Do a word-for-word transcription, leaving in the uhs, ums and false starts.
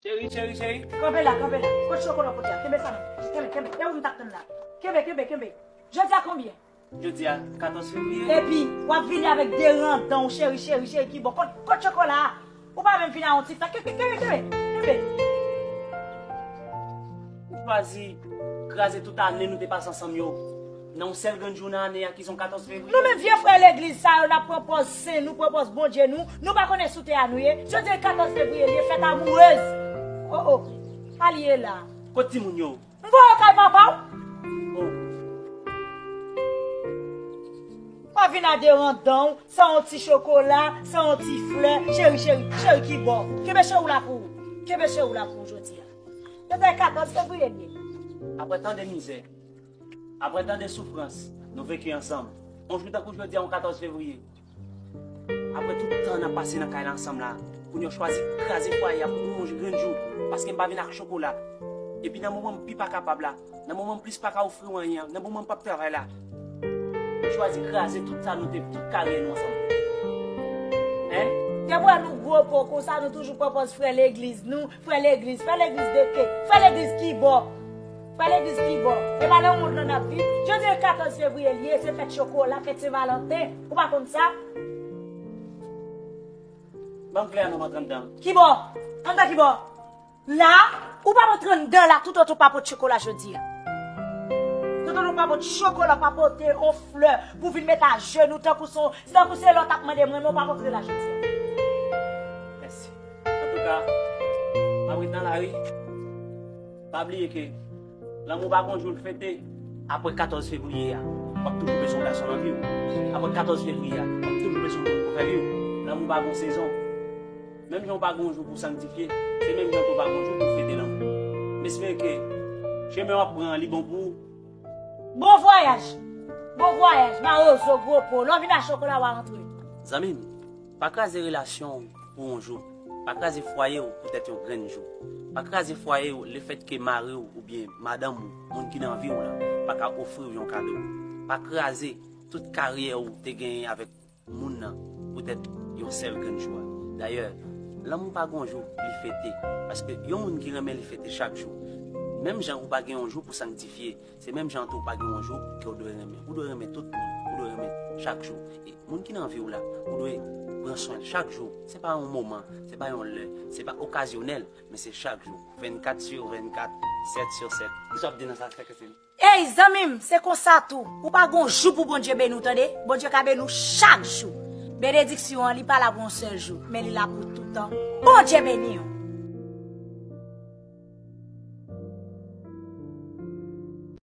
Cheri, cheri, cheri. Kanpe la, kanpe la. Kot chokola w pote a? Kenbe sa menm. Kenbe, kenbe. E ou m t ap tann la. Kenbe, kenbe, kenbe. Jodi a konbyen? Jodi a, katòz fevriye. Epi, w ap vini avèk de randan w, cheri, cheri, cheri, ki bon. Kot, kot chokola a? Ou pa menm vin a yon ti fèt. Kenbe, kenbe, kenbe. Kenbe. Ou chwazi kraze tout ane nou te pase ansanm yo nan yon sèl grenn jou nan ane a ki se yon katòz fevriye. Nou menm vye frè legliz sa yo, n ap pran pòz sen nou, pran pòz Bondye nou. Nou pa konnen sou tè a nou ye. Jodi a katòz fevriye, l ye fèt amourèz. O, o. Sa l ye la. Kot timoun yo? M voye yo kay papa w. O. Pa vin a de randan w, san yon ti chokola, san yon ti flè. Cheri, cheri, cheri ki bò. Kenbe cheri w la pou ou. Kenbe cheri w la pou ou jodi a. Jodi a katòz fevriye l ye. Apre tan de mizè, apre tan de soufrans nou veki ansanm, yon jou tankou jodi a, yon katòz fevriye, apre tout tan n ap pase nan kay la ansanm la, pou nou chwazi kraze fwaye a pou yon grenn jou, paske m pa vin ak chokola. Epi nan moman m pi pa kapab la, nan moman m plis pa ka ofri w anyen an, nan moman m p ap travay la, nou chwazi kraze tout sa nou te, tout karyè nou ansanm. Hein? Te vwè nou gwo po konsa, nou toujou pran pòz frè legliz nou, frè legliz, frè legliz de ke, frè legliz ki bò? Frè legliz ki bò? E pa nan mond lan n ap viv? Jodi a katòz fevriye l ye, se fèt chokola, fèt Sen Valanten. Ou pa konn sa? Ban m klè a non, m antre anndan. Ki bò? Anndan ki bò? La, ou pa antre anndan la toutotan w pa pote chokola jodi a. Toutotan w pa pote chokola, w pa pote yon flè pou vin met ajenou tankou se, tankou se lè w t ap mande m renmen, w pa antre la jodi a. Mèsi. Antouka, m ap ret nan lari. Pa bliye ke lanmou pa gon jou l fete. Apre katòz fevriye a, w ap toujou bezwen yon gason nan vi w. Apre katòz fevriye a, w ap toujou bezwen yon moun pou fè vi w. Lanmou pa gon sezon. Menm jan w pa gon jou pou sanktifye, se menm jan tou w pa gon jou pou fete lanmou. M espere ke chemen w ap pran an, li bon pou ou. Bon vwayaj! Bon vwayaj! Mawozo, gwo po, lè w vin a chokola w a antre. Zanmi m, pa kraze relasyon w pou yon jou. Pa kraze fwaye w poutèt yon grenn jou. Pa kraze fwaye w lefètke mari w oubyen madanm ou, moun ki nan vi w lan, pa ka ofri w yon kado. Pa kraze tout karyè ou te genyen avèk moun nan poutèt yon sèl grenn jou a. Dayè, lanmou pa gon jou li fete, paske yon moun ki renmen li fete chak jou. Menm jan ou pa gen yon jou pou sanktifye, se menm jan tou ou pa gen yon jou ke w dwe renmen. Ou dwe renmen tout moun, ou dwe renmen chak jou. E moun ki nan vi w la, ou dwe pran swen l chak jou. Se pa yon moman, se pa yon lè, se pa okazyonèl, men se chak jou. Vennkat sur vennkat, sèt sur sèt. Kisa w ap di nan sa, frè Christine? Ey, zanmi m, se konsa tou. Ou pa gon jou pou Bondye beni w, tande? Bondye ka beni w chak jou. Benediksyon an, li pa la pou yon sèl jou, men li la pou toutan. Bondye beni w.